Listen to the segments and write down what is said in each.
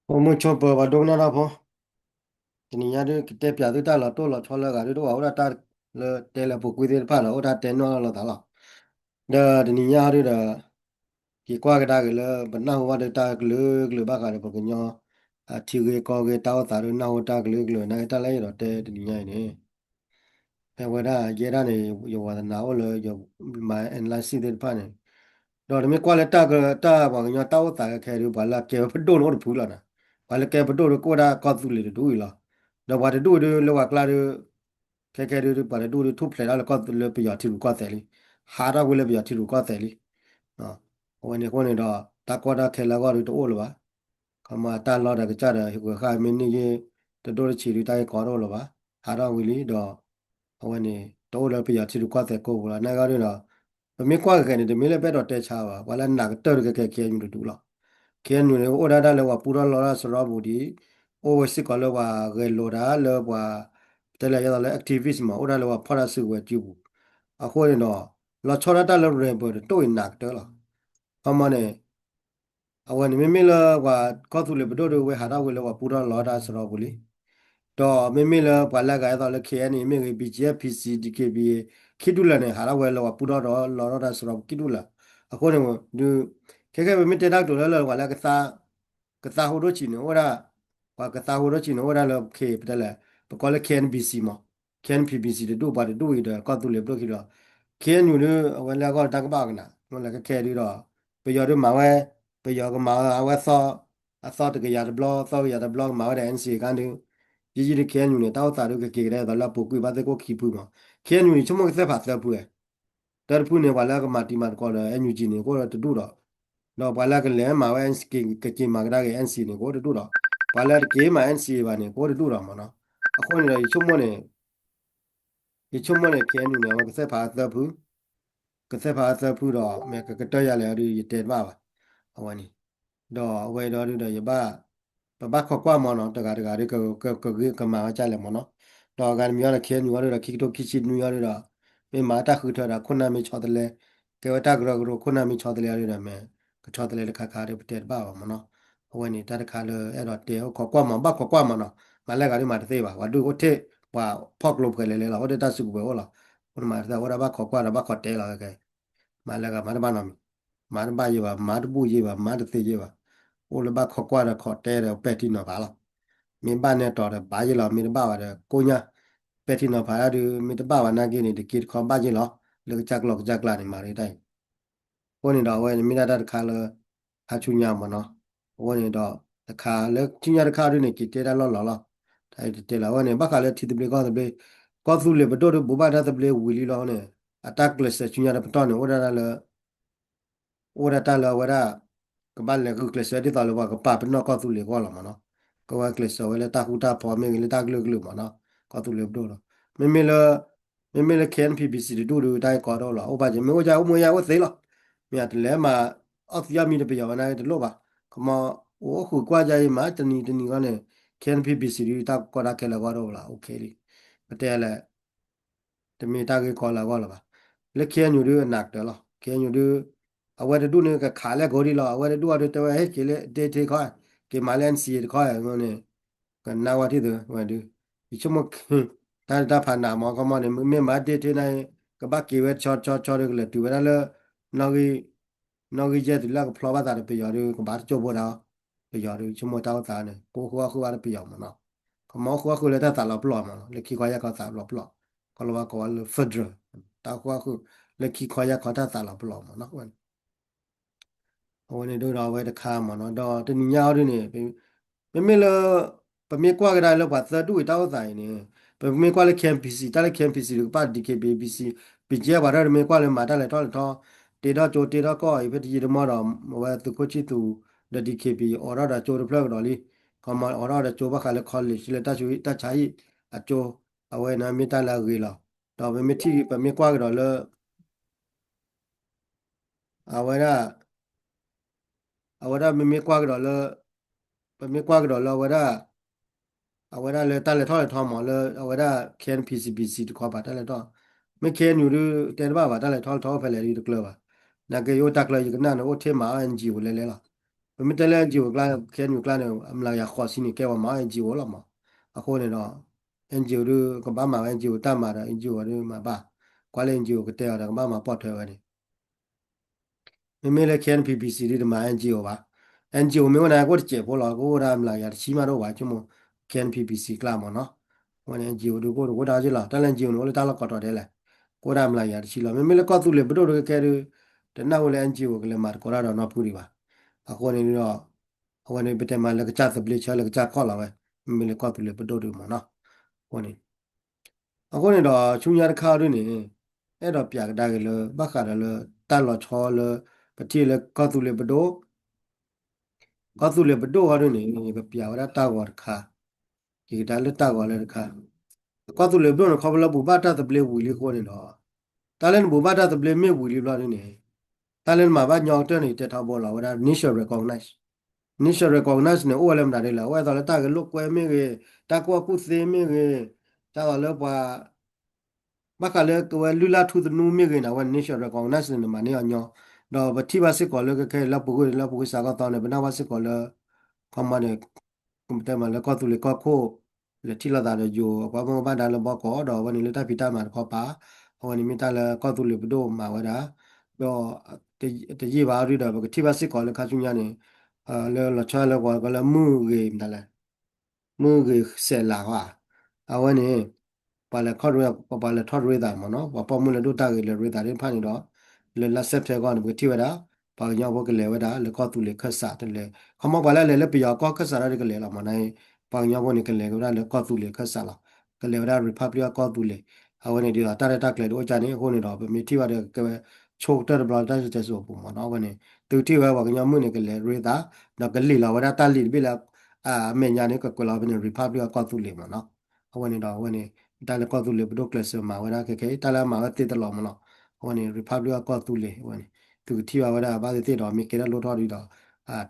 အိၣ်မုာ်ဆိးပၢၤပှၤဒိကနၣ်တၢ်ဖိ, တနံၤညါဒုးကတဲပၠးသုတၢ်လီၤတိၢ်လီၤဆီလၢအဂၤဒုးတအိၣ်ဘၣ် အိၣ်ဒၣ်တၢ်လၢတဲလၢအပူၤကွံာ်သ့ၣ်တဖၣ်ဒီး အိၣ်တၢ်တဲနီၣ်လိာ်သးလီၤ. ဒီးတနံၤညါဒုးဒီး က့ၤကွၢ်ကဒါက့ၤလၢပနၢ်ဟူဘၣ်ဒီးတၢ်ကလုာ်ကလုာ်ဘၣ်ဃးဒီးပှၤကညီ အထံဂ့ၢ်ကီၢ်ဂ့ၢ်တၢ်အိၣ်သးဒီးနၢ်ဟူတၢ်ကလုာ်ကလုာ် နာ်က့တၢ်လၢယအဲၣ်ဒိးတဲတနံၤညါအံၤန့ၣ် ဖဲဝဲဒၣ်ယဲဒၣ်န့ၣ် ယဝၤသနာ်အိၣ်လၢယမၤ analysis သ့ၣ်တဖၣ်န့ၣ်, ဒီးနမ့ၢ်ကွၢ်လၢတၢ်က တၢ်ပှၤကညီတၢ်အိၣ်သးခဲခဲဒုး ပှၤလၢအကဲဝဲပဒိၣ်န့ၣ်အိၣ်တဖုလီၤနီၤ, ပှၤလၢကဲပဒိၣ်ဒုးကအိၣ်ဒၣ်ကီၢ်သူလ့ၤတဒူၣ်အံၤလီၤ. ဒီးပှၤတဒူၣ်ဒုးလၢပှၤကျါဒုး ခဲခဲဒုး ပှၤတဒူၣ်ဒုးထူၣ်ဖျဲးတၢ်လၢကီၢ်သူလ့ၤ လၢပယီၤထံရူၢ်ကီၢ်သဲးလံ, ဟးထီၣ်ကွံာ်လၢပယီၤထံရူၢ်ကီၢ်သဲးလံ. အဝဲန့ၣ်အဃိန့ၣ်ဒီး တၢ်ကီတၢ်ခဲလၢအဂီၢ်ဒုးတအိၣ်လၢၤဘၣ်. ခီမီတၢ်လီၢ်ဒီးကစၢ်ဒီး ဟ့ၣ်ကွဲးဃာ်မ့ၢ်န့ၢ်ယ့ၢ် တဒိၣ်တဆံးဒုး တၢ်ဂ့ၢ်ကီတအိၣ်လၢၤဘၣ်, ဟးထီၣ်ဝံၤလံဒီး အဝဲန့ၣ် တအိၣ်လၢပယီၤထံရူၢ်ကီၢ်သဲးကိးပူၤလီၤ. နာ်က့ဒုးဒီး ပမ့ၢ်ကွၢ်က့ၤန့ၣ် တမ့ၢ်လၢပအဲၣ်ဒိးတဲဆါဘၣ်, ပှၤလၢအနာ်ကတၢၢ်ဒုးကဲကဲ KNU တဒူၣ်လီၤ. KNU န့ၣ် အိၣ်ဒၣ်တၢ်လၢပှၤပူထီၣ်လီထီၣ်တၢ်စရီပူၤဒံး, အိၣ်ဝဲစ့ၢ်ကီးလၢပှၤဂဲၤလိာ်တၢ်လၢပှၤ တဲလၢယဲသိးလၢ activist မး အိၣ်ဒၣ်လၢပှၤဖီၣ်တၢ်စုကဝဲၤစုပူၤ, အဃိန့ၣ်ဒီး လီၤဆီဒၣ်တၢ်လၢ rebel န့ၣ် တအိၣ်အံၤနာ်ကတၢၢ်လီၤ. ခီမီန့ၣ် အဝဲန့ၣ်မ့မ့ၢ်လၢပှၤကီၢ်သူလ့ၤပဒိၣ်ဒုး ဝဲဟးထီၣ်ဝံၤလၢပှၤပူထီၣ်လီထီၣ်တၢ်စရီပူၤလံ. ဒီးမ့မ့ၢ်လၢပှၤလၢအဂၤအသိးလၢ KNA မ့ၢ်ဂ့ၤ BGF PC DKBA ခံဒူၣ်လၢာ်န့ၣ် ဟးထီၣ်ဝဲလၢပှၤပူထီၣ်ဒီးလီထီၣ်တၢ်စရီပူၤခံဒူၣ်လၢာ်. အဃိန့ၣ်ဒုး ခဲခဲပမ့ၢ်တဲတၢ်ကတိၤလၢလၢပှၤလၢ ကသါဟိဒိၣ်ဆံးန့ၣ် အိၣ်ဒၣ် ပှၤကသါဟိဒိၣ်ဆံးန့ၣ် အိၣ်ဒၣ်လၢ K ပတဲလဲၣ် ပကိးလၢ KNBC မး, KNPBC တဒူၣ် ပှၤတဒူၣ်အံၤဒီးကီၢ်သူလ့ၤပဒိၣ်ခံဒီး KNU ဒုး အဝဲလၢအဂီၢ်တၢ်ကဘၣ်ကနၣ် မ့ၢ်လၢခဲခဲဒုးဒီး ပယီၤဒုးမၤဝဲ ပယီၤကမၤဝဲအဝဲသီ အသီတကယၤတဘျီ သီကယၤတဘျီကမၤဝဲဒီး NCA ခါဒုး ယံာ်ယံာ်ဒုး KNU န့ၣ် တၢ်အိၣ်သးဒုးကက့ၤကဒါအသိးလၢအပူၤကွံာ် ဘၣ်သ့ၣ်ကိၣ်ခံဖုမး, KNU န့ၣ် ဆိကမိၣ်ကသဲၣ်ဖးသၢဖုဝဲ တၢတဖုန့ၣ် ပှၤလၢကမၤတံၤမၤသကိးဒီး NUG န့ၣ် ကအိၣ်ဒီးတဒူၣ်ဒီး ဒီးပှၤလၢကလဲၤမၤဝဲ ကက့ၤမၤကဒါက့ၤ NCA န့ၣ် ကအိၣ်တဒူၣ်ဒီး ပှၤလၢတက့ၤမၤ NCA ဘၣ်န့ၣ် ကအိၣ်တဒူၣ်ဒီးမးနီၤ. အဃိန့ၣ်ဒီး ယဆိကမိၣ်န့ၣ် ယဆိကမိၣ်န့ၣ် KNU န့ၣ် အဝဲကသဲၣ်ဖးသၢဖု ကသဲၣ်ဖးသၢဖုဒီး မ့ၢ်ကကတၢၢ်ယၤလဲၣ်အီၤဒုး ယတဲတဘၣ်ဘၣ်. အဝဲန့ၣ် ဒီးအဝဲဒီးဒုးဒီးယဘၣ် ပဘၣ်ခိးကွၢ်မးနီၤ တဂၤတဂၤဒုး ကကမၤဝဲကၢ်လဲၣ်မးနီၤ. ဒီးအဂၤတမံၤအီၤဒီး KNU အီၤဒုးဒီး ခံကထိခံဆံနွံအီၤဒုးဒီး မ့ၢ်မၤတၢ်ဃုထၢဒီး ခိၣ်နၢ်မ့ၢ်ဆီတလဲ ကဲဝဲတၢ်ကရၢကရိ ခိၣ်နၢ်မ့ၢ်ဆီတလဲအီၤဒုးဒီး မ့ၢ်ကဆီတလဲတခါခါဒုး ပတဲတဘၣ်ဘၣ်မးနီၤ. အဝဲန့ၣ်တၢ်တခါလၢအဲၣ်ဒိးတဲ အိၣ်ခိးကွၢ်မး ဘၣ်ခိးကွၢ်မးနီၤ. မၤလၢဂၤဒုးမၤတသ့ဘၣ် ပှၤဒုးအိၣ်ထဲ ပှၤဖီၣ်ကျိၤဖှဲးလဲၤလဲၤလီၤ အိၣ်ထဲတၢ်စုကဝဲၤအိၣ်လီၤ. အိၣ်နမၤတသ့ အိၣ်ဒၣ်ဘၣ်ခိးကွၢ်ဒီးဘၣ်ခိးတဲလီၤ ခဲ မၤလၢဂၤမၤတဘၣ်နီတမံၤ, မၤတဘၣ်ယဲဘၣ် မၤတဘူၣ်ယဲဘၣ် မၤတသ့ယဲဘၣ်. အိၣ်လၢဘၣ်ခိးကွၢ်ဒီးခိးတဲဒီးပဲာ်ထံနီၤဖးလီၤ. မ့ၢ်ဘၣ်နဲတီၤဒီးဘၣ်ယဲလီၤ မ့ၢ်တဘၣ်ဘၣ်ဒီးကိညၢ် ပဲာ်ထံနီၤဖးဒၣ်ဒုး မ့ၢ်တဘၣ်ဘၣ်နာ်က့န့ၣ် တက့တခီဘၣ်ယဲလီၤ. လၢကစၢ်ကျိာ်ကစၢ်ကျါန့ၣ် မၤရ့တၢ်အံၤ အဃိန့ၣ်ဒီးအဝဲန့ၣ်မ့ၢ်ဒၣ်တၢ်တခါလၢ ဟါဆူညါမးနီၤ. အဃိန့ၣ်ဒီး တခါလၢဆူညါတခါဒုးန့ၣ် က့ၤတဲတၢ်လီၢ်လီၤလီၤ. တၢ်အံၤတတဲလီၤ အဝဲန့ၣ် ဘၣ်ဃးလၢထံသဘျ့ကီၢ်သဘျ့ ကီၢ်သူလ့ၤပဒိၣ်ဒုး ဘူးဘၣ်တၢ်သဘျ့ဝံၤလံလီၤန့ၣ် အတၢ်ကျဲးစၢးဆူညါတပတီၢ်န့ၣ် အိၣ်ဒၣ်တၢ်လၢ အိၣ်ဒၣ်တၢ်လၢအဝဲဒၣ် ကဘၣ်လဲၤဂုာ်ကျဲးစၢးဒ်သိးလၢပှၤကပာ်ပနီၣ်ကီၢ်သူလ့ၤအဂီၢ်လီၤမးနီၤ. ကဝဲကျဲးစၢးဝဲလၢတၢ်ဃူတၢ်ဖိးမ့ၢ်ဂ့ၤ လၢတၢ်ကလုာ်ကလုာ်မးနီၤ. ကီၢ်သူလ့ၤပဒိၣ်ဒီး မ့မ့ၢ်လၢ မ့မ့ၢ်လၢ KNPBC တဒူၣ်ဒုး တၢ်ဂ့ၢ်ကီတအိၣ်လီၤ အိၣ်ဘၣ်က့ၤ မ့ၢ်အိၣ်ယါအိၣ်မူယါအိၣ်သ့လီၤ. မ့ၢ်အတလဲၤမၤ အီၣ်သံအီၣ်မံတပယီၤဝဲနာ်က့တလိၣ်ဘၣ်. ခီမီ အိၣ်ဃုာ်ကွၢ်ယါအံၤမး တနံၤတနံၤဂီၢ်န့ၣ် KNPBC ဒုး တၢ်ကီတၢ်ခဲလၢာ်အဂီၢ်တအိၣ်လီၤ OK လံ. ပတဲလဲၣ် တမ့ၢ်တၢ်ဂ့ၢ်ကီလၢအဂီၢ်လၢၤဘၣ်. လၢ KNU ဒုးအနၢ်ကတၢၢ်လီၤ KNU ဒုး အဝဲတဒူၣ်န့ၣ် ကခးလၢကိးဒံးလီၤ အဝဲတဒူၣ်အီၤဒုးတဲဝဲ ဟဲက့ၤလၢဒ့ထ့ခီ က့ၤမၤလၢ NCA တခီန့ၣ် ကနၢ်ဝဲထံၣ်သုဝဲဒုး ယဆိကမိၣ် တၢ်တၢ်ဖးနးမး ခီမီန့ၣ် မ့ၢ်မၤဒ့ထ့န့ၣ် ကဘၣ်က့ၤဝဲတဆီတဆီတဆီဒုး ကလဲၤတုၤဝဲဒၣ်လၢ နီၣ်ဂံၢ်ယဲၢ်တုၤလၢကဖျီဘၣ်သးဒီးပယီၤဒုး ကဘၣ်တကၠိၢ်ဖိဒၣ် ပယီၤဒုး ယဆိကမိၣ်တၢ်အိၣ်သးန့ၣ် ကအိၣ်ဃုာ်အီၣ်ဃုာ်ဘၣ်ဒီးပယီၤမးနီၤ ကမၤအိၣ်ဃုာ်အီၣ်ဃုာ်လၢတၢ်သးလီၤပလိာ်မးနီၤ လၢခံခီယၢ်ခီသးလီၤပလိာ် ကီၢ်လီၤဝါကိးဝဲလၢ federal တၢ်အိၣ်ဃုာ်အီၣ်ဃုာ် လၢခံခီယၢ်ခီတၢ်သးလီၤပလိာ်မးနီၤ အဝဲန့ၣ်ဒုးဒီးအဝဲတခါမးနီၤ ဒီးတနံၤညါအီၤဒုးန့ၣ် မ့မ့ၢ်လၢ ပမ့ၢ်ကွၢ်ကဒါလၢပှၤသၢဒူၣ်အံၤတၢ်အိၣ်သးအံၤန့ၣ် ပမ့ၢ်ကွၢ်လၢ KNPC တၢ်လၢ KNPC ဒုးကပၣ် DKBA BC BGF ပှၤတၢ်တမ့ၢ်ကွၢ်လၢမၤတၢ်လဲၤထီၣ်လဲၤထီ တ့ထီၣ်ကၠိတ့ထီၣ်ကီၢ်အံၤ ဖဲတယံာ်တမီၢ်ဒီး အဝဲသုးခိၣ်ဆံၣ်သူး ဒီး DKBA အိးထီၣ်ဒီးကၠိတဖျၢၣ်ကဒီးလံ ခီမီအိးထီၣ်ဒီးကၠိဘၣ်ဃးလၢ college လၢတၢ်ဆါဟံၣ်အကၠိ အဝဲန့ၣ်မ့ၢ်တၢ်လၢအဂ့ၤလီၤ ဒီးပမ့ၢ်ထံၣ်ပမ့ၢ်ကွၢ်ကဒီးလၢ အဝဲဒၣ် အဝဲဒၣ်မ့မ့ၢ်ကွၢ်ကဒီးလၢ ပမ့ၢ်ကွၢ်ကဒီးလၢအဝဲဒၣ် အဝဲဒၣ်လၢတၢ်လဲၤထီၣ်လဲၤထီမးလၢအဝဲဒၣ် KNPC BC တခီဘၣ်တၢ်လဲၤထီၣ် မ့ၢ် KNU ဒုးတဲတဘၣ်ဘၣ် တၢ်လဲၤထီၣ်လဲၤထီအိၣ်ဖဲလဲၣ်ဒုးတကျၢၤဘၣ် နာ်က့ယအိၣ်တၢ်ကျၢၤယကနၣ်န့ၣ် အိၣ်ထဲမၤအီၣ် NGO လဲၤလဲၤလီၤ ပမ့ၢ်တဲလၢ NGO ကျါ ခဲအံၤကျါန့ၣ် အမျးကယၤဃိးဆံန့ၣ် ကဲပှၤမၤ NGO လီၤမး. အဃိန့ၣ်ဒီး NGO ဒုး ကဘၣ်မၤဝဲ NGO တၢ်မၤဒီး NGO ဒုးမၤဘၣ်. ကွၢ်လၢ NGO ကတဲအီၤဒီး ကဘၣ်မၤပိာ်ထွဲဝဲန့ၣ် မ့မ့ၢ်လၢ KNPPC ဒုးတမၤ NGO ဘၣ်. NGO မ့ၢ်အိၣ်န့ၣ် ကအိၣ်တစဲးဖိလီၤ, ကအိၣ်ဒၣ်မျးကယၤတဆံမးတအိၣ်ဘၣ်, ဆိကမိၣ် KNPPC ကျါမးနီၤ. အဝဲန့ၣ် NGO ဒုးကအိၣ်တအိၣ်ဒၣ်က့လီၤ, တၢ်လၢ NGO န့ၣ် အိၣ်လၢတၢ်လီၢ်ကိးတီၤဒဲးလဲၣ်, ကအိၣ်ဒၣ်မျးကယၤတဆံလီၤ. မ့မ့ၢ်လၢကီၢ်သူလ့ၤပဒိၣ်ဒုးကဲဒုး တနၢ်ဟူလၢ NGO ကလဲၤမၤသကိးတၢ်ဒီးနီတဖုဒံးဘၣ်. အဃိန့ၣ်ဒီး အဝဲန့ၣ် ပတဲမးလၢကစၢ်သဘျ့ဆၢလၢကစၢ်ခီၣ်လီၤဝဲ, မ့မ့ၢ်လၢကီၢ်သူလ့ၤပဒိၣ်ဒုးမးနီၤ. အဃိန့ၣ် အဃိန့ၣ်ဒီး ဆူညါတခါဒုးန့ၣ် အဲၣ်ဒိးပျးကဒါက့ၤလၢ ဘၣ်ဃးဒီးလၢ တၢ်လီၤဆီလၢ ပထံၣ်လၢကီၢ်သူလ့ၤပဒိၣ် ကီၢ်သူလ့ၤပဒိၣ်အီၤဒုးန့ၣ် ကပျးဝဲဒၣ်တၢ်ဂီၤတခါ, က့ၤကဒါလၢတၢ်ဂီၤလၢတခါ, ကီၢ်သူလ့ၤပဒိၣ်န့ၣ် ခီဖျိလၢဘူးဘၣ်တၢ်သဘျ့ဝံၤလံအဃိန့ၣ်ဒီး တၢ်လၢနဘူးဘၣ်တၢ်သဘျ့မ့ၢ်ဝံၤလံဘျီဒုးန့ၣ် တၢ်လၢနမၤဘၣ်ညီကတၢၢ်န့ၣ် တဲထီဘိလီၤဝဲဒၣ် nature recognize, nature recognize န့ၣ် အိၣ်ဝဲလၢမတၤဒ်လဲၣ်, အိၣ်ဝဲသိးလၢတၢ်ဂဲၤလိာ်ကွဲမ့ၢ်ဂ့ၤ, တၢ်ကူၣ်ဘၣ်ကူၣ်သ့မ့ၢ်ဂ့ၤ, တၢ်သိးလၢပှၤ ဘၣ်ဃးလၢကဝဲလုၢ်လၢ်ထူသနူမ့ၢ်ဂ့ၤန့ၣ် အဝဲ nature recognize န့ၣ် နမၤန့ၢ်အီၤညီ, ဒီးပထံၣ်ဘၣ်စ့ၢ်ကီးလၢခဲခဲအံၤလၢပူၤကွံာ်လၢပူၤကွံာ်စးကီၢ်သီန့ၣ် ပနၢ်ဟူဘၣ်စ့ၢ်ကီးလၢ ခီမီန့ၣ် ကတဲမးလၢကီၢ်သူလ့ၤကီၢ်ခိၣ် လဲၤထံၣ်လိာ်သးဒီးယိၤ ပှၤဘၣ်မူဘၣ်ဒါလၢဘီကီး ဒီးအဝဲန့ၣ်လၢတၢ်ဖံးတၢ်မၤတခီပၤ, အဝဲန့ၣ်မ့ၢ်တၢ်လၢကီၢ်သူလ့ၤပဒိၣ်မၤဝဲဒၣ်, ဒီး တယံာ်ဘၣ်အီၤဒုးဒီး ပကထံၣ်ဘၣ်စ့ၢ်ကီးလၢခါဆူညါန့ၣ် လၢလီၤဆီလၢပှၤကလၢမုၢ်ဂ့ၤမတၤလဲၣ် မုၢ်ဂ့ၤစဲးလးဧါ, အဝဲန့ၣ် ပှၤလဲၤထီၣ်ရ့ ပှၤလဲၤထီၣ်ရ့သးမးနီၤ, ပှၤပိာ်မုၣ်လၢဒိၣ်တၢ်ဂ့ၤလဲၤရ့သးသ့ၣ်တဖၣ်န့ၣ်ဒီး လၢလါစဲးပထ့ဘၢၣ်အဂီၢ်န့ၣ် ပကထံၣ်ဝဲဒၣ် ပှၤကညီဖိကလဲၤဝဲဒၣ်လၢကီၢ်သူလ့ၤခၢၣ်စးတလဲၤ, ခီမီပှၤလၢအလဲၤလၢပယီၤကီၢ်ခၢၣ်စးဒၣ်ဒုးကလဲၤလီၤမးနီၤ, ပှၤကညီဖိန့ၣ် ကလဲၤကဝဲဒၣ်လၢကီၢ်သူလ့ၤခၢၣ်စးလီၤ, ကလဲၤဝဲဒၣ် Republic of ကီၢ်သူလ့ၤ, အဝဲန့ၣ်ဒ်သိးတၢ်ရဲၣ်တၢ်ကျဲၤဒုးအိၣ်ကၢ်န့ၣ် အဃိန့ၣ်ဒီး ပမ့ၢ်ထံၣ်ဘၣ်ဒီးကကဲဝဲဆိကတၢၢ်တဘျီလၢတၢ်စံၣ်တဲစိၤအပူၤမးနီၤ, အဝဲန့ၣ် သုကထံၣ်ဝဲပှၤကညီမုၣ်န့ၣ် ကလဲၤရ့သး, ဒီးကလံာ်လီၤဝဲဒၣ်တၢ်လံာ်တဘ့ၣ်လၢ အမဲာ်ညါန့ၣ် ကကွဲးလီၤဖဲန့ၣ် Republic of ကီၢ်သူလ့ၤမးနီၤ, အဝဲန့ၣ်ဒီးအဝဲန့ၣ် တၢ်လၢကီၢ်သူလ့ၤပဒိၣ်ကျဲးစၢးမၤဝဲဒၣ်ခဲခဲအံၤ တၢ်လၢအမၤဝဲသ့တလီၤမးနီၤ, အဝဲန့ၣ် Republic of ကီၢ်သူလ့ၤ အဝဲန့ၣ် သုကထံၣ်ဘၣ်ဝဲဒၣ်ဘၣ်သ့ၣ်သ့ၣ်ဒီး မ့ၢ်ကဲထီၣ်လိၣ်ထီၣ်ဒ်ဒီး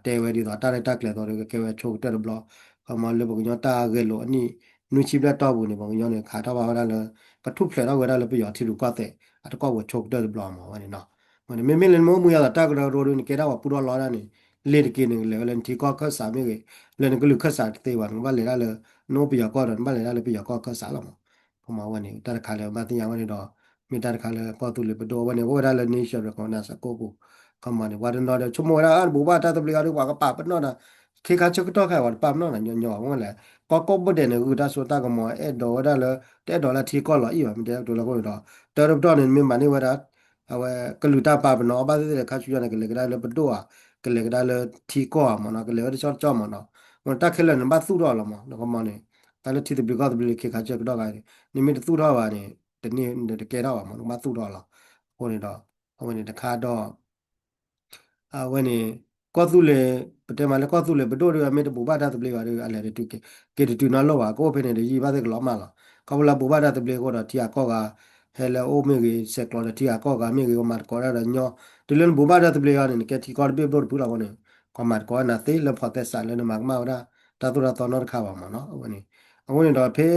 တဲဝဲဒ်သိးတၢ်ရဲၣ်တၢ်ကျဲၤသိးဒီး ကကဲဝဲဆိကတၢၢ်တဘျီ, ခီမီလၢပှၤကညီတၢ်ဂဲၤလိာ်အနံၣ် နွံဆံဘျဲၣ်တီၢ်ပူၤန့ၣ် ပှၤကညီန့ၣ် ခးထီၣ်ဘၣ်ဝဲဒၣ်လၢ ကထူၣ်ဖျဲးထီၣ်ဝဲဒၣ်လၢပယီၤထံရူၢ်ကီၢ်သဲး အတကီၢ်ပူၤဆိကတၢၢ်တဘျီမး အဝဲန့ၣ်နီၤ, အဝဲန့ၣ် မ့မ့ၢ်လၢနမ့ၢ်အိၣ်မူယၤဒီးတၢ်ကရၢကရိဒုး နကဲဒၣ်ပှၤကူၣ်ထီၣ်လီတၢ်န့ၣ် လ့ၤတက့ၤန့ၣ် ကလဲၤဝဲလၢနထံကီၢ်ခၢၣ်စးမ့ၢ်ဂ့ၤ, လၢနကလုာ်ခၢၣ်စးတသ့ဘၣ် နကဘၣ်လဲၤဒၣ်လၢ နအိၣ်ပယီၤကီၢ်ဒီး နဘၣ်လဲၤဒၣ်လၢပယီၤကီၢ်ခၢၣ်စးလီၤမး, ခီမီအဝဲန့ၣ် တၢ်တခါလၢဘၣ်သ့ၣ်ညါဝဲန့ၣ်ဒီး မ့ၢ်တၢ်တခါလၢကီၢ်သူလ့ၤပဒိၣ်အဝဲန့ၣ် အိၣ်ဝဲဒၣ်လၢ nature recognize အကိာ်ပူၤ, ခီမီန့ၣ် ပှၤတနီၤဒီးဆိကမိၣ်ဝဲဒၣ် အါ ဘူးဘၣ်တၢ်သဘျ့အီၤဒီး ပှၤကပာ်ပနီၣ်ဒီး ခ့ခါဆၢကတီၢ်ခါ ပှၤတပာ်ပနီၣ်ဒီးညီညီ အဝဲလဲၣ် ကီၢ်ကိးဘိဒဲးန့ၣ် ဂုာ်တၢ်စိတၢ်ကမီၤ အဲၣ်ဒိးဝဲဒၣ်လၢ တအဲၣ်ဒိးလၢထံကီၢ်လီၤအံၤဘၣ် မ့ၢ်တဲတၢ်ကတိၤလၢအဃိန့ၣ်ဒီး တၢ်တပတီၢ်န့ၣ် မ့ၢ်မၤန့ၢ်ဝဲဒၣ် အဝဲကလုာ်တၢ်ပာ်ပနီၣ်အီၤဘၣ်သ့ၣ်သ့ၣ်ဒီး ခါဆူညါန့ၣ် ကလဲၤကဒါလၢပဒိၣ်ဧါ, ကလဲၤကဒါလၢထံကီၢ်ဧါမးနီၤ, ကလဲၤဝဲတဆီတဆီမးနီၤ, မ့ၢ်တၢ်ခဲလၢာ်န့ၣ် ဘၣ်သူၣ်ထီၣ်လီၤမး နကမီန့ၣ်, တၢ်လၢထံသဘျ့ကီၢ်သဘျ့လၢခ့ခါဆၢကတီၢ်ခါန့ၣ် နမ့ၢ်တသူၣ်ထီၣ်ဘၣ်န့ၣ် တန့ၢ်တကဲထီၣ်ဘၣ်မး နကဘၣ်သူၣ်ထီၣ်လီၤ, အဃိန့ၣ်ဒီး အဝဲန့ၣ်တခါဒီး အဝဲန့ၣ် ကီၢ်သူလ့ၤ ပတဲမးလၢကီၢ်သူလ့ၤပဒိၣ်ဒီး အမ့ၢ်တဘူးဘၣ်တၢ်သဘျ့ဘၣ်ဒီး အလဲၤတတုၤက့ၤ က့ၤတတုၤနီတလီၢ်ဘၣ် ကအိၣ်ဖဲန့ၣ်ဒီးယံာ်ဘၣ်သ့ၣ်ကလီၤမၢ်လီၤ, ခီဖျိလၢဘူးဘၣ်တၢ်သဘျ့အဃိဒီး ထံဂၤကီၢ်ဂၤ ဟဲလၢအအိၣ်မ့ၢ်ဂ့ၤ ဆဲးကျိးဒီးထံဂၤကီၢ်ဂၤမ့ၢ်ဂ့ၤ ပှၤမၤသကိးတၢ်ဒီးညီ, တုၤလၢနဘူးဘၣ်တၢ်သဘျ့အီၤန့ၣ် နကဲထံကီၢ်တဘ့ၣ်ဘျိၣ်တဖုလီၤအဃိန့ၣ် ပှၤမၤသကိးနၤသ့လၢဖီသဲစးလၢနမၤကမၣ်ဝဲဒၣ် တၢ်သိၣ်တၢ်သီနီတခါဘၣ်မးနီၤ, အဝဲန့ၣ်, အဃိန့ၣ်ဒီးဖဲ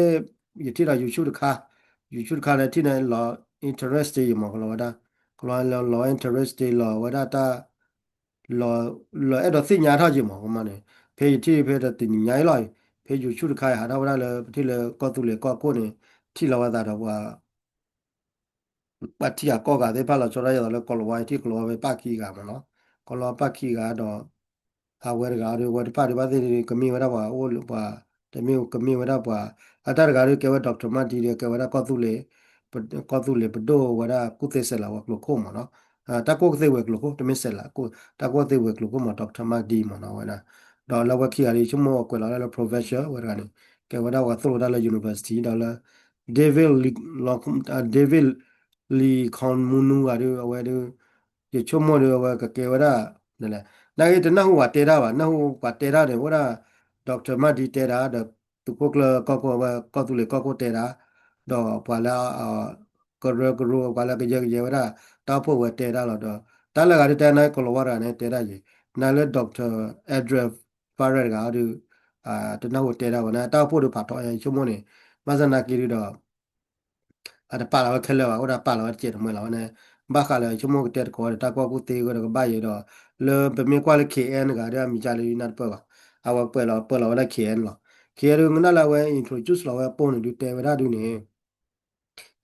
ယထံၣ်ဒီး YouTube တခါ, YouTube တခါဒီးထံၣ်န့ၣ်လီၤ interesting ယမးကလီၤဝဲဒၣ်, ကလီၤလီၤ interesting လီၤဝဲဒၣ်တၢ် လီၤအဲၣ်ဒိးသ့ၣ်ညါထီၣ်က့ၤမး ကမီန့ၣ်, ဖဲယထံၣ်ဖဲတနံၤညါအံၤလီၤ, ဖဲ YouTube တခါ ယဟးထီၣ်ဝဲဒၣ်လၢပထံၣ်လၢကီၢ်သူလ့ၤကီၢ်ခိၣ်န့ၣ် ထံၣ်လီၤဝဲသးဒီးပှၤ ပှၤထံဂၤကီၢ်ဂၤသ့ၣ်တဖၣ်လီၤဆီဒၣ်ယဲသိးလၢကီၤလၤဝါ ယထံၣ်ကီၤလၤဝါဖဲပၣ်ခံဂၤမးနီၤ, ကီၤလၤဝါပၣ်ခံဂၤဒီး အဝဲတဂၤဒီး ဝဲတဖၣ်ဒံးဘၣ်သ့ၣ်ကမ့ၢ်ဝဲဒၣ်ပှၤအိၣ်လၢပှၤ တမ့ၢ်ကမ့ၢ်ဝဲဒၣ်ပှၤ အတၢ်တဂၤဒီးကဲဝဲ doctor မၢ်ဒံဒီး ကဲဝဲဒၣ်ကီၢ်သူလ့ၤ ကီၢ်သူလ့ၤပဒိၣ်ဝဲဒၣ်ကူၣ်သ့စဲးလးဝဲၤကျိၤခိၣ်မးနီၤ, တၢ်ကူၣ်သ့ဝဲၤကျိၤခိၣ် တမ့ၢ်စဲးလး တၢ်ကူၣ်သ့ဝဲၤကျိၤခိၣ်မး doctor မၢ်ဒံမးနီၤ ဝဲဒၣ်, ဒီးလၢဝဲခံဂၤဒီး ယဆိကမိၣ်အကွဲးလီၤဒၣ်လၢ professor ဝဲတဂၤန့ၣ် ကဲဝဲဒၣ်ပှၤသိၣ်လိတၢ်လၢ university ဒီးလၢ David Lee David Lee Kong Moon ဂၤဒီး အဝဲဒီး ယဆိကမိၣ်ဒီးအဝဲကကဲဝဲဒၣ် နလဲၣ်, နာ်က့တနၢ်ဟူပှၤတဲတၢ်ဘၣ်, နၢ်ဟူပှၤတဲတၢ်န့ၣ် အိၣ်ဒၣ် doctor မၢ်ဒံတဲတၢ် ဒီးသုးခိၣ်ကျၢၢ်ကီၢ်ခိၣ်ဝဲ ကီၢ်သူလ့ၤကီၢ်ခိၣ်တဲတၢ်, ဒီးပှၤလၢ ကရၢကရိ ပှၤလၢကယဲၢ်ကယဲၢ်ဝဲဒၣ် တၢ်အိၣ်ဖှိၣ်ဝဲတဲတၢ်လီၤဒီး တၢ်လၢဂၤဒုးတဲနာ်ကီၤလၤဝါတဂၤန့ၣ်တဲတၢ်ယံၤ, နာ်လၢ doctor Adrian Farias တဂၤဒီး တနၢ်ဟူတဲတၢ်ဝဲန့ၣ် တၢ်အိၣ်ဖှိၣ်ဒီးဖးထီ ယဆိကမိၣ်န့ၣ် ဘၣ်ဆၣ်နာ်က့ဒုးဒီး အတပာ်လီၤဝဲခဲလၢာ်ဘၣ်, အိၣ်ဒၣ်ပာ်လီၤဝဲတစဲးတမှဲလီၤဝဲန့ၣ်, ဘၣ်ဃးလၢယဆိကမိၣ်ကတဲသကိးဝဲဒီး တၢ်ကူၣ်ဘၣ်ကူၣ်သ့ဝဲဒီးကဘၣ်ယဲဒီး လၢပမ့ၢ်ကွၢ်လၢ K N တဂၤဒီး အမံၤကလၢနၢ်တပၢၢ်ဘၣ်, အဝဲပှဲၤလီၤ ပှဲၤလီၤဝဲဒၣ် K N လီၤ. K N ဒုး ကနၣ်လၢအဝဲ introduce လီၤဝဲအပိၢ်န့ၣ်ဒုး တဲဝဲဒၣ်ဒုးန့ၣ်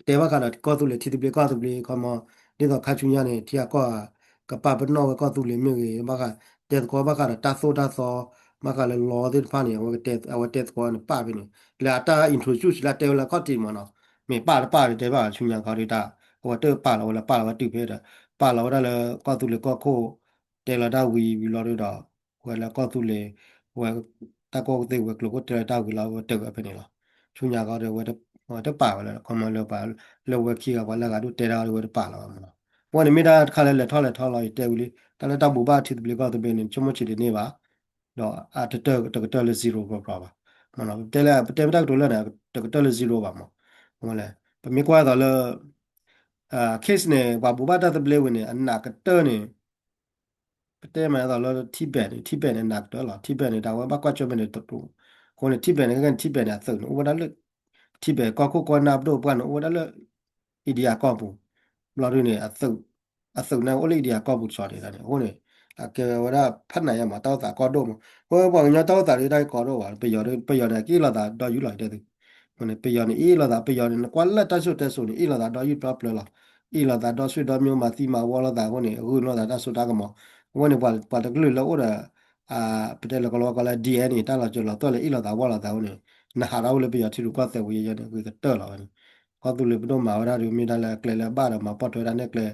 တဲဘၣ်ဃးဒီးကီၢ်သူလ့ၤ ထံသဘျ့ကီၢ်သဘျ့ ခီမီ, ဒ်သိးခါဆူညါန့ၣ် ထံဂၤကီၢ်ဂၤ ကပာ်ပနီၣ်ဝဲကီၢ်သူလ့ၤမ့ၢ်ဂ့ၤ, ဘၣ်ဃး တဲသကိးဘၣ်ဃးဒီးတၢ်သိၣ်တၢ်သီ ဘၣ်ဃးလၢလီသ့ၣ်တဖၣ်န့ၣ် အဝဲတဲသကိးန့ၣ် ပာ်ဖဲန့ၣ် လၢအတၢ် introduce လၢအတဲဝဲလၢအခီၣ်ထံးမ့ၢ်နီၤ, မ့ၢ်ပာ်တပာ်ဒီးတဲဘၣ်ဆူညါခီဒုးတၢ် အဝဲတပာ်လီၤဝဲလၢပာ်လီၤဝဲတုၤဖဲဒီး ပာ်လီၤဝဲဒၣ်လၢကီၢ်သူလ့ၤကီၢ်ခိၣ် တဲလီၤတၢ်ဝံၤဝံၤလီၤဒုးဒီး ဝဲလၢကီၢ်သူလ့ၤ ဝဲ တၢ်ကီၢ်သ့ၣ်ဝဲၤကျိၤခိၣ်တဲလီၤတၢ်ဝံၤလီၤ ဝဲတၢ်ဝဲဖဲန့ၣ်လီၤ. ဆူညါခီဒီး ဝဲတပာ်ဝဲလၢ ခီမီလၢပှၤ လၢဝဲခံဂၤပှၤလၢဂၤဒိၣ်တဲတၢ်ဒီးဝဲတပာ်လီၤဘၣ်မ့ၢ်နီၤ. အဝဲန့ၣ်မ့ၢ်တၢ်တခါလၢလဲၤထီၣ်လဲၤထီလီၤ ယတဲဝံၤလံ တၢ်လၢတၢ်ဘိးဘၣ်ထံသဘျ့ကီၢ်သဘျ့န့ၣ် ဆိကမိၣ်ဆံးတန့ၢ်ဘၣ် ဒီးအတကတၢၢ်လၢ zero ဘၣ်ဘၣ်. မ့ၢ်နီၤ ပတဲလၢ ပတဲမ့ၢ်တၢ်ကတိၤလၢန့ၣ် တကတၢၢ်လၢ zero ဘၣ်မ့ၢ်. အဝဲလဲၣ် ပမ့ၢ်ကွၢ်သိးလၢ case န့ၣ် ပှၤဘိးဘၣ်တၢ်သဘျ့ဝံၤန့ၣ် အနးကတၢၢ်န့ၣ် ပတဲမ့ၢ်သိးလၢ Tibet န့ၣ် Tibet န့ၣ် နးကတၢၢ်လီၤ. Tibet န့ၣ် တၢ်ဝဲဘၣ်ကွၢ်ဆၢၣ်မဲာ်န့ၣ်တတူၢ်. အဃိန့ၣ် Tibet န့ၣ် ခဲကဲန့ၣ် Tibet န့ၣ် အသုးန့ၣ် အိၣ်ဝဲဒၣ်လၢ Tibet ကီၢ်ခိၣ်ကီၢ်နၢ်ပဒိၣ်ပှၢ်န့ၣ် အိၣ်ဝဲဒၣ်လၢ India ကီၢ်ပူၤ ဘျီဒုန့ၣ် အသုးန့ၣ်အိၣ်လၢ India ကီၢ်ပူၤတစီၤန့ၣ်န့ၣ် အဃိန့ၣ် အကဲဝဲဒၣ်ဖးနးယါမး တၢ်အိၣ်သးကီၢ်ဒိၣ်မး. အဃိပှၤကညီတၢ်အိၣ်သးဒုးတၢ်ကီဒိၣ်ဘၣ် ပယီၤဒုး ပယီၤန့ၣ် အကအ့ၣ်လိာ်သးဒီယုၢ်လီၤတဲသု အဃိန့ၣ် ပယီၤန့ၣ် အ့ၣ်လိာ်သး ပယီၤန့ၣ် နကွၢ်လၢတၢ်စံၣ်စိၤတဲစိၤန့ၣ် အ့ၣ်လိာ်သးဒီယုၢ်ပျီပျၢၤလီၤ. အ့ၣ်လိာ်သးဒီဆွေဒီမျိုးမၤသံမၤဝီလိာ်သးအဃိန့ၣ် ဂုာ်လိာ်သးတၢ်စိတၢ်ကမီၤ. အဃိန့ၣ် ပှၤတကလုာ်လၢအိၣ်ဒီး ပတဲလၢကလီကီလၢ DNA တၢ်လီၤစၢၤလီၤသွဲၣ်လၢအ့ၣ်လိာ်သးဝီလိာ်သးအဃိန့ၣ် နဟးထီၣ်အိၣ်လၢပယီၤထံရူၢ်ကီၢ်သဲးဝံၤယဲန့ၣ် ဂ့ၤကတၢၢ်လီၤဝဲန့ၣ်. ကီၢ်သူလ့ၤပဒိၣ်မၤဝဲဒၣ်ဒုး မ့ၢ်ဒၣ်လၢအကျဲလၢအဘၣ်ဒီးမၤပိာ်ထွဲဝဲဒၣ်နဲၣ်ကျဲ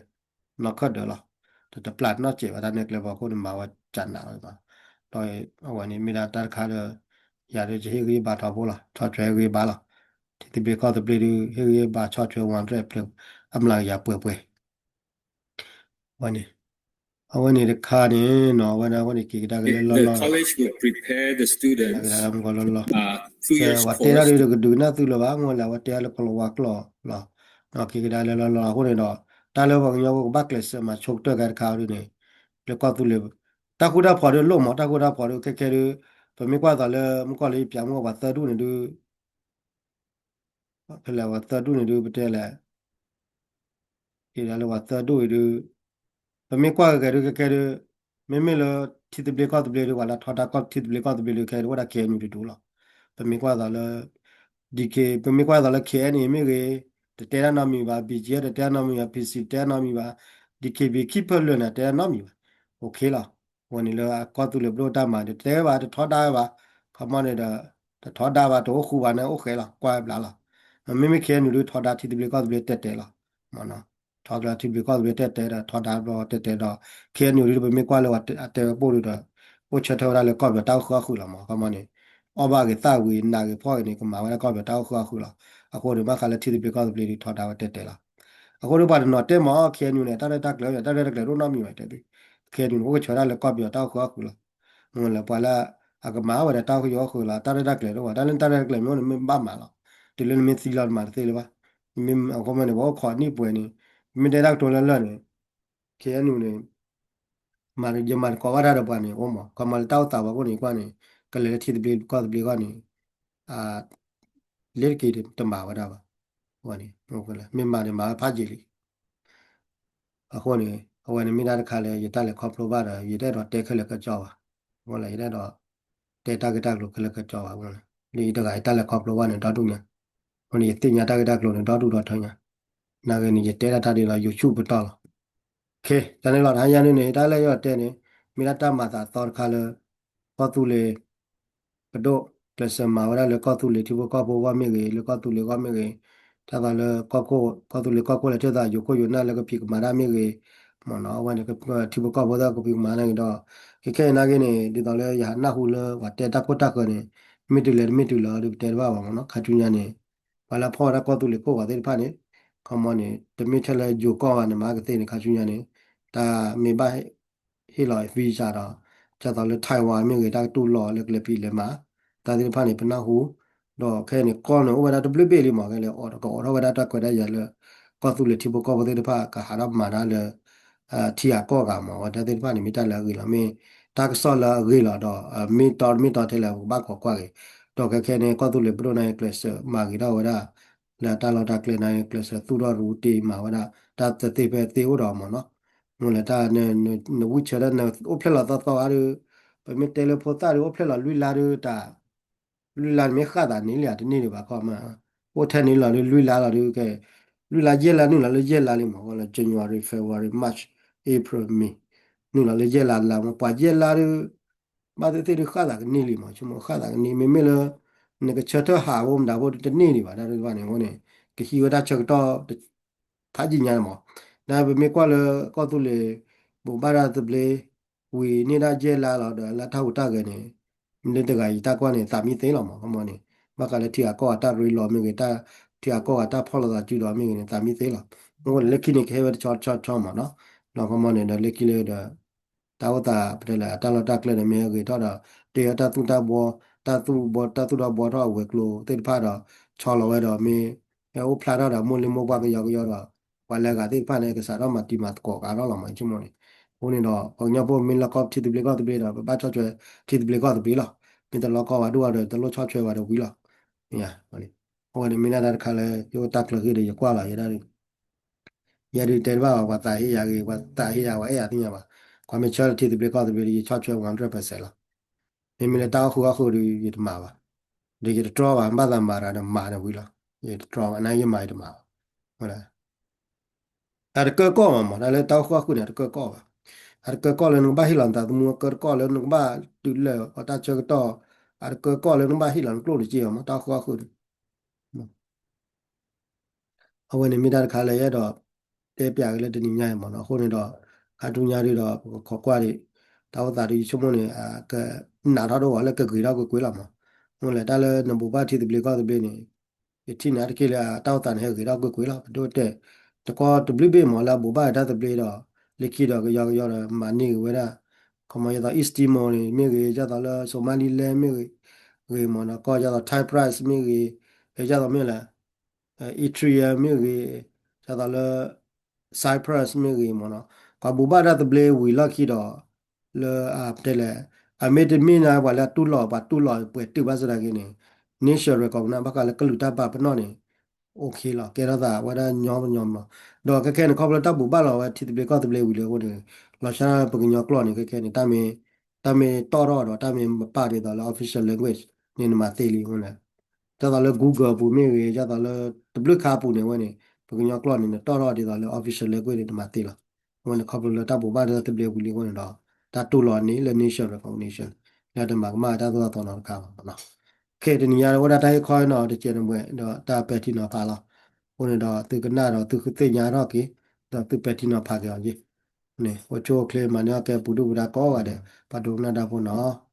နီၢ်ခၢၣ်ဒၢးလီၤ. တတပျၢ်နီၢ်စဲးဘၣ်တၢ်နဲၣ်ကျဲဘၣ်အဃိန့ၣ် မၤဝဲကနးလီၤ. ဒီးအဝဲန့ၣ်မ့ၢ်ဒၣ်တၢ်တခါလၢ ယၤဒုးယဟ့ၣ်ဂံၢ်ဘါထီဘိလီၤ ဆီၣ်ထွဲဂံၢ်ဘါလီၤ. ထံသဘျ့ကီၢ်သဘျ့ဒုး ဟ့ၣ်ဂံၢ်ဘါဆီၣ်ထွဲဝဲတဖျၢၣ် အမျးကယၤပှဲၤပှဲၤ ဝဲန့ၣ် အဝဲန့ၣ်တခါန့ၣ်နီၤ အဝဲဒၣ်အဝဲန့ၣ်က့ၤကဒါက့ၤလၢလီၢ်လီၢ် က့ၤကဒါက့ၤလၢမုၢ်ကီၢ်လီၢ်လီၢ် ဝဲတဲဒၣ်ဒုးတကဒုးကနၣ်သုလၢၤဘၣ် မ့ၢ်လၢအဝဲတဲလၢကလီၤဝါကျိာ်လီၤ. ဒီးက့ၤကဒါလၢလီၢ်လီၢ်အဃိန့ၣ်ဒီး တၢ်လၢပှၤကညီဖိကဘၣ်ကျဲးစၢးမၤဆိကတၢၢ်ကဲတခါဒုးန့ၣ် လၢကီၢ်သူလ့ၤ တၢ်ဃူတၢ်ဖိးဒုးလိၣ်မး တၢ်ဃူတၢ်ဖိးဒုးခဲခဲဒုး ပမ့ၢ်ကွၢ်သိးလၢမုၢ်ကီၢ်လၢယပျးမုၢ်ပှၤသၢဒူၣ်န့ၣ်ဒုး ဖဲလဲၣ်ပှၤသၢဒူၣ်န့ၣ်ဒုး ပတဲလဲၣ် က့ၤဒၣ်လၢပှၤသၢဒူၣ်အံၤဒုး ပမ့ၢ်ကွၢ်ကကဲဒုးကဲကဲဒုး မ့မ့ၢ်လၢထံသဘျ့ကီၢ်သဘျ့ဒုး ပှၤလၢထီဒါကီၢ်ထံသဘျ့ကီၢ်သဘျ့ဒုး ခဲဒုးအိၣ်ဒၣ် K N U တဒူၣ်လီၤ. ပမ့ၢ်ကွၢ်သိးလၢ DK ပမ့ၢ်ကွၢ်သိးလၢ K N A မ့ၢ်ဂ့ၤ တတဲတၢ်နီတမံၤဘၣ် BGF တတဲတၢ်နီတမံၤဘၣ် PC တတဲတၢ်နီတမံၤဘၣ် DKBA ခံဖျၢၣ်လၢာ်န့ၣ် တတဲတၢ်နီတမံၤဘၣ် okay လီၤ. အဝဲန့ၣ်လၢကီၢ်သူလ့ၤပဒိၣ်တၢ်မၤဒုး တတဲဘၣ် တထီဒါဝဲဘၣ် ခီမီန့ၣ်ဒီး တထီဒါဘၣ် တအိၣ်ဃူဘၣ်န့ၣ် အိၣ်ဃဲလီၤ ကွၢ်ဘျါလီၤ. မ့မ့ၢ် K N U ဒုး ထီဒါထံသဘျ့ကီၢ်သဘျ့တဲတဲလီၤ မ့ၢ်နီၤ ထီဒါထံသဘျ့ကီၢ်သဘျ့တဲတဲဒီး ထီဒါဘျီတဲတဲဒီး K N U ဒုးပမ့ၢ်ကွၢ်လၢအတဲဝဲပိၢ်ဒုးဒီး အိၣ်ဆၢထၢၣ်ဝဲဒၣ်လၢကီၢ်ပယီၤတၢ်အိၣ်ဃုာ်အီၣ်ဃုာ်လီၤမး ခီမီန့ၣ် အီၣ်ဘၣ်ဂ့ၤသၣ်ဝံၤ နာ်ဂ့ၤဖှီၣ်ဂ့ၤန့ၣ် ကမၤဝဲဒၣ်ကီၢ်ပယီၤတၢ်အိၣ်ဃုာ်အီၣ်ဃုာ်လီၤ. အဃိန့ၣ် ဘၣ်ဃးလၢထံသဘျ့ကီၢ်သဘျ့ဒုးထီဒါဝဲတဲတဲလီၤ. အဃိန့ၣ်ပှၤတနီၤတဲမးအီၤ K N U န့ၣ် တၢ်ရဲၣ်တၢ်ကျဲၤ တၢ်ရဲၣ်တၢ်ကျဲၤတအိၣ်နီတမံၤဘၣ်တဲသု K N U န့ၣ် အိၣ်ကဆၢဒၣ်လၢကီၢ်ပယီၤတၢ်အိၣ်ဃုာ်အီၣ်ဃုာ်လီၤ. မ့ၢ်လၢပှၤလၢအကမၤဝဲဒၣ်တၢ်အိၣ်ဃုာ်အီၣ်ဃုာ်လီၤ တၢ်ရဲၣ်တၢ်ကျဲၤတအိၣ်ဘၣ် တၢ်လၢတၢ်ရဲၣ်တၢ်ကျဲၤမ့ၢ်အိၣ်န့ၣ် မ့ၢ်ဘၣ်မၤလီၤ. တုၤလၢနမ့ၢ်သံလီၤနမၤတသ့လၢၤဘၣ်. မ့ၢ်အဃိမ့ၢ်န့ၣ် ပှၤအိၣ်ခိးနံၣ်ပှဲၤန့ၣ် မ့ၢ်တဲတၢ်ကတိၤလၢလၢာ်န့ၣ် K N U န့ၣ် မ့ၢ်ယမၤတကိးဘၣ်တၢ်ဒီးပှၤန့ၣ် အိၣ်မး ခီမီလၢတၢ်အိၣ်သးပှၤအိၣ်န့ၣ်ကွၢ်န့ၣ် ကလဲၤလၢထံသဘျ့ကီၢ်သဘျ့ဂီၢ်န့ၣ် လ့တက့ၤတမၤဝဲဒၣ်ဘၣ်. ဝဲန့ၣ် မ့ၢ်မၤန့ၣ်မၤဝဲဖးယံာ်လံ. အဃိန့ၣ် အဝဲန့ၣ်မ့ၢ်တၢ်တခါလၢယတၢ်လဲၤခီဖျိဘၣ်ဒီး ယတအဲၣ်ဒိးတဲခဲလၢာ်ခဲဆ့ဘၣ်. အဃိလၢယတအဲၣ်ဒိး တဲတၢ်ဂ့ၢ်တၢ်ကျိၤခဲလၢာ်ခဲဆ့ဘၣ်အဃိန့ၣ် လၢယတဂၤယတၢ်လဲၤခီဖျိဘၣ်န့ၣ် ဒီဒူၣ်ညါ. အဃိန့ၣ် ယသ့ၣ်ညါတၢ်ဂ့ၢ်တၢ်ကျိၤန့ၣ် ဒီဒူၣ်ဒီထၢညါ. နာ်ဂ့ၤန့ၣ် ယတဲဒၣ်တၢ်ဒ်လီၤ YouTube ပတီၢ်လီၤ. ခဲ တၢ်န့ၣ်လီၤ တဟါညါန့ၣ်န့ၣ် တၢ်လၢယအဲၣ်ဒိးတဲန့ၣ် မ့ၢ်ဒၣ်တၢ်မၤသးသီတခါလၢ ကီၢ်သူလ့ၤ ပဒိၣ် ကျဲးစၢးမၤဝဲဒၣ်လၢကီၢ်သူလ့ၤထံဖိကီၢ်ဖိအဂီၢ်မ့ၢ်ဂ့ၤ လၢကီၢ်သူလ့ၤအဂီၢ်မ့ၢ်ဂ့ၤ, တၢ်သးလၢကီၢ်ခိၣ် ကီၢ်သူလ့ၤကီၢ်ခိၣ်လဲၤထၢၣ်သးယိၤခိၣ်ယိၤနၢ်လၢကဖံးကမၤတၢ်မ့ၢ်ဂ့ၤ, မ့ၢ်နီၤ အဝဲန့ၣ် ထံဖိကီၢ်ဖိသ့ၣ်ကဖံးကမၤန့ၣ်ကဒီး, ခဲခဲအံၤနာ်က့န့ၣ် ဒ်သိးလၢယဟးနၢ်ဟူလၢပှၤတဲတၢ်ခိၣ်တၢ်ဃၢၤန့ၣ် မ့ၢ်တုၤလဲၣ်တမ့ၢ်တုၤလၢၤဒီးပတဲတဘၣ်ဘၣ်မ့ၢ်နီၤ ခါဆူညါန့ၣ်, ပှၤလၢအဖီၣ်ဝဲဒၣ်ကီၢ်သူလ့ၤခိၣ်ဂီၤသ့ၣ်တဖၣ်န့ၣ်, ခီမီန့ၣ် တမ့ၢ်ထဲလၢယိၤကီၢ်ဘၣ်န့ၣ် မၤကသ့န့ၣ် ခါဆူညါန့ၣ်, တၢ်မ့ၢ်ဘၣ် ဟ့ၣ်လီၤ visa ဒီး ဒ်သိးလၢ Taiwan မ့ၢ်ဂ့ၤ တၢ်ကတူၢ်လိာ်လၢကလဲၤဖံးလဲၤမၤ တၢ်သ့ၣ်တဖၣ်န့ၣ် ပနၢ်ဟူ, ဒီးခဲအံၤန့ၣ် ကီၢ်န့ၣ် အိၣ်ဝဲဒၣ်တဘျုးဘ့ၣ်လံမး ခဲလၢာ် ကအိးထီၣ်ဝဲဒၣ်တၢ်ခွဲးတၢ်ယာ်လၢ ကီၢ်သူလ့ၤထံဖိကီၢ်ဖိသ့ၣ်တဖၣ် ကဟးထီၣ်မၤတၢ်လၢ ထံဂၤကီၢ်ဂၤမး ဝဲတၢ်သ့ၣ်တဖၣ်န့ၣ် မ့ၢ်တၢ်လၢအဂ့ၤလီၤ. မ့ၢ်တၢ်ကစီၣ်လၢအဂ့ၤလီၤဒီး မ့ၢ်တီတမ့ၢ်တီထဲလဲၣ် ပကဘၣ်ခိးကွၢ်က့ၤ, ဒီးခဲခဲန့ၣ် ကီၢ်သူလ့ၤပဒိၣ်န့ၣ် ကျဲးစၢးမၤဂ့ၤထီၣ်ဝဲဒၣ် လၢတၢ်လီၢ်တၢ်ကျဲန့ၣ် ကျဲးစၢးသူၣ်ထီၣ်ရူတ့မၤဝဲဒၣ် တၢ်သ့သ့ဖဲသ့အိၣ်ဒီးမးနီၤ မ့ၢ်လၢတၢ် နဝံၣ်ဆၢဒၣ် နအိၣ်ဖျဲၣ်လီၤသီသီဧါဒီး ပမ့ၢ်တဲလၢဖိသၣ်ဒီး အိၣ်ဖျဲၣ်လီၤလွံၢ်လါဒီး တၢ် လွံၢ်လါန့ၣ်မ့ၢ်ဃၣ်သးန့ၣ်လံဧါ တန့ၢ်ဒံးဘၣ်ခီမး, အိၣ်ထဲန့ၣ်လီၤဒီးလွံၢ်လါလီၤဒီး ကဲ လွံၢ်လါယဲၢ်လါနုာ်လီၤလၢယဲၢ်လါလံမး ဝဲလၢ January February March April May နုာ်လီၤလၢယဲၢ်လါလါမး ပှၤယဲၢ်လါဒီး ဘၣ်သ့ၣ်သ့ၣ်ဒီးဃၣ်သးကန့ၢ်လံမး ဆိကမိၣ်ဃၣ်သးကန့ၢ် မ့မ့ၢ်လၢ နကဆၢထၢၣ်ဟးအိၣ်မတၤဖိတန့ၢ်ဒံးဘၣ် တၢ်ဒ်ဘၣ်န့ၣ်အဃိန့ၣ် ကဟံးဝဲတၢ်ဆၢကတီၢ် ဖးယံာ်ညါန့ၣ်မး, ဒီးပမ့ၢ်ကွၢ်လၢကီၢ်သူလ့ၤ ဘိးဘၣ်တၢ်သဘျ့ ဝံၤန့ၢ်ဒၣ်ယဲၢ်လါလီၤဒီး လၢတၢ်ဟူးတၢ်ဂဲၤန့ၣ် မ့ၢ်လၢတဂၤအံၤတၢ်ကွၢ်န့ၣ် သးမံသ့လီၤမး ခီမီန့ၣ် ဘၣ်ဃးလၢထံဂၤကီၢ်ဂၤတၢ်ရ့လိာ်မ့ၢ်ဂ့ၤ ထံဂၤကီၢ်ဂၤတၢ်ဖီၣ်လိာ်သးစုဒီးမ့ၢ်ဂ့ၤန့ၣ် သးမံသ့လီၤ. အဃိန့ၣ် လၢခံန့ၣ် ကဟဲဝဲတဆီတဆီဆီမးနီၤ, ဒီးခီမီန့ၣ်ဒီးလၢခံလၢဒီး တၢ်အိၣ်သးပတဲလၢအတၢ်လီၢ်တၢ်ကျဲဒီးမ့ၢ်ဂ့ၤထီၣ်ဒီး တဲအတၢ်သူၣ်တၢ်ဘှီ တၢ်သူၣ်ဘှီ တၢ်သူၣ်ထီၣ်ဘှီထီၣ်အဝဲၤကျိၤသ့ၣ်တဖၣ်ဒီး ဆီလီၤဝဲဒီးမ့ၢ် ဟဲအိၣ်ဖျါထီၣ်ဒီးမိၢ်လ့မိၢ်ပှၢ်ကယီကယီဒီး ပှၤလၢအဂၤသ့ၣ်တဖၣ်န့ၣ် ကစးထီၣ်မၤတံၤမၤသကိးကါထီၣ်လီၤမး ယဆိကမိၣ်န့ၣ်. အဃိန့ၣ်ဒီး ပှၤကညီဖိမ့ၢ်လီၢ်ကီၢ်ထံသဘျ့ကီၢ်သဘျ့ဒီး ပဘၣ်ဆီၣ်ထွဲထံသဘျ့ကီၢ်သဘျ့လီၤ. မ့ၢ်တလီၢ်ကီၢ်ဝဲဒိၣ်ဝဲဒီး တလိၣ်ဆီၣ်ထွဲဝဲဒီးဝံၤလီၤ. အဝဲန့ၣ်မ့ၢ်ဒၣ်တၢ်တခါလၢ ယအိၣ်တၢ်ကျၢၤဂ့ၢ်ဒီးယကွၢ်လီၤ ယဲဒၣ် ယဲဒုးတဲတဘၣ်ဘၣ် ပှၤသးဟ့ယၤဂ့ၤ ပှၤသးဟ့ယၤ ပှၤအဲၣ်ယၤသ့ၣ်ညါဘၣ်. ကွၢ်မ့ၢ်ဆၢထံသဘျ့ကီၢ်သဘျ့ဒီး ယဆီၣ်ထွဲ one hundred percent လီၤ. မ့မ့ၢ်လၢတၢ်အီၣ်ဃုာ်အီၣ်ဃုာ်ဒီး ယတမၤဘၣ်. ဒီးယတတြီဘၣ် ဘၣ်သးမၤတၢ်ဒီးမၤန့ၣ်ဝံၤလီၤ. ယတတြီဘၣ် နာ်ယမၤယတမၤဘၣ်. အတကၢကီၢ်မးမး တၢ်လၢတၢ်အီၣ်ဃုာ်အီၣ်ဃုာ်န့ၣ် အတကၢကီၢ်ဘၣ်. အတကၢကီၢ်လၢနကဘၣ်ဟ့ၣ်လီၤနသးသမူ အကၢကီၢ်လၢနကဘၣ်တုၤလၢအတၢ်ဆၢကတီၢ် အတကၢကီၢ်လၢနကဘၣ်ဟ့ၣ်လီၤနကျိၣ်နစ့အီၤမး တၢ်အီၣ်ဃုာ်အီၣ်ဃုာ်န့ၣ် အဝဲန့ၣ်မ့ၢ်တၢ်တခါလၢယအဲၣ်ဒိး တဲပျးက့ၤလၢတနံၤညါအံၤမးနီၤ. အဃိန့ၣ်ဒီး ခါဆူညါဒုးဒီး ပကခိးကွၢ်ဒံး တၢ်အိၣ်သးဒုး ယဆိကမိၣ်န့ၣ် ကနးထီၣ်ဒိၣ်ဝဲလၢကဂ့ၤထီၣ်ကွ့ၢ်ကွ့ၢ်လီၤမး. မ့ၢ်လၢတၢ်လၢနဘိးဘၣ်ထံသဘျ့ကီၢ်သဘျ့န့ၣ် ယထံၣ်န့ၣ်အါတက့ၢ်လၢတၢ်အိၣ်သးန့ၣ် ဟဲဂ့ၤထီၣ်ကွ့ၢ်ကွ့ၢ်လီၤ. ပဒိၣ်တဲ တကီတဘျုးဘ့ၣ်မးလၢအဘိးဘၣ်တၢ်သဘျ့ဒီး လၢခံဒီးကယီကယီဒီး မၤန့ၢ်ဂ့ၤဝဲဒၣ် ခီမီ ဒ်သိး East Timor န့ၣ်မ့ၢ်ဂ့ၤ ဒ်သိးလၢ Somaliland မ့ၢ်ဂ့ၤ ဂ့ၤမးနီၤ ကီၢ်ဒ်သိး Cyprus မ့ၢ်ဂ့ၤ ဒ်သိးမ့ၢ်လၢ Eritrea မ့ၢ်ဂ့ၤ ဒ်သိးလၢ Cyprus မ့ၢ်ဂ့ၤမးနီၤ ပှၤဘိးဘၣ်တၢ်သဘျ့ဝံၤလီၢ်ခံဒီး လၢ ပတဲလဲၣ် အမ့တမ့ၢ်န့ၣ် ပှၤလၢအတူၢ်လိာ် ပှၤတူၢ်လိာ်ပှဲၤတုာ်ဘၣ်ဆၣ်သနာ်က့န့ၣ် nature recognize ဘၣ်ဃးလၢကလုာ်တၢ်ပာ်ပနီၣ်န့ၣ် OK လီၤ ကဲထီၣ်သးဝဲဒၣ်ညီညီမးနီၤ. ဒီးခဲခဲန့ၣ် ခီဖျိလၢတၢ်ဘိးဘၣ်လီၤဝဲထံသဘျ့ကီၢ်သဘျ့ဝံၤလံအဃိန့ၣ် လီၤဆီဒၣ်ပကညီကျိာ်န့ၣ် ခဲခဲန့ၣ် တၢ်မ့ၢ်တီၣ်ထီၣ်ဒီး တၢ်မ့ၢ်မပာ်ဒ်သိးလၢ official language န့ၣ် နမၤသ့လံအဃိန့ၣ် ဒ်သိးလၢ Google ပူၤမ့ၢ်ဂ့ၤ ဒ်သိးလၢတဘျုးခါအပူၤန့ၣ် အဝဲန့ၣ် ပကညီကျိာ်န့ၣ် နတီၣ်ထီၣ်ဒ်သိးလၢ official language န့ၣ် နမၤသ့လီၤ. အဝဲန့ၣ်ခီဖျိလၢတၢ်ဘိးဘၣ်တၢ်သဘျ့ဝံၤလံအဃိန့ၣ်ဒီး တၢ်တူၢ်လိာ်န့ၣ်လၢ nature recognition လၢတမၤကမၣ်တၢ်သိၣ်တၢ်သီနီတခါဘၣ်မးနီၤ. ခဲတနံၤညါအိၣ်ဒၣ်တၢ်ဟ့ၣ်ခီနီၤ တကဲးန့ၣ်ဝဲ ဒီးတၢ်ပဲာ်ထံနီၤဖးလီၤ. အဃိန့ၣ်ဒီး သုကနၣ်ဒီးသုဃုသ့ၣ်ညါထီၣ်က့ၤ ဒီးသုပဲာ်ထံနီၤဖးက့ၤအီၤက့ၤ န့ၣ် အိၣ်ဆူၣ်အိၣ်ချ့မၤန့ၢ်အီၣ်ကဲပူၤဒုၣ်ပူၤဒါကိးဂၤဒဲး ပှၤဒိကနၣ်တၢ်ဖိနီၤ.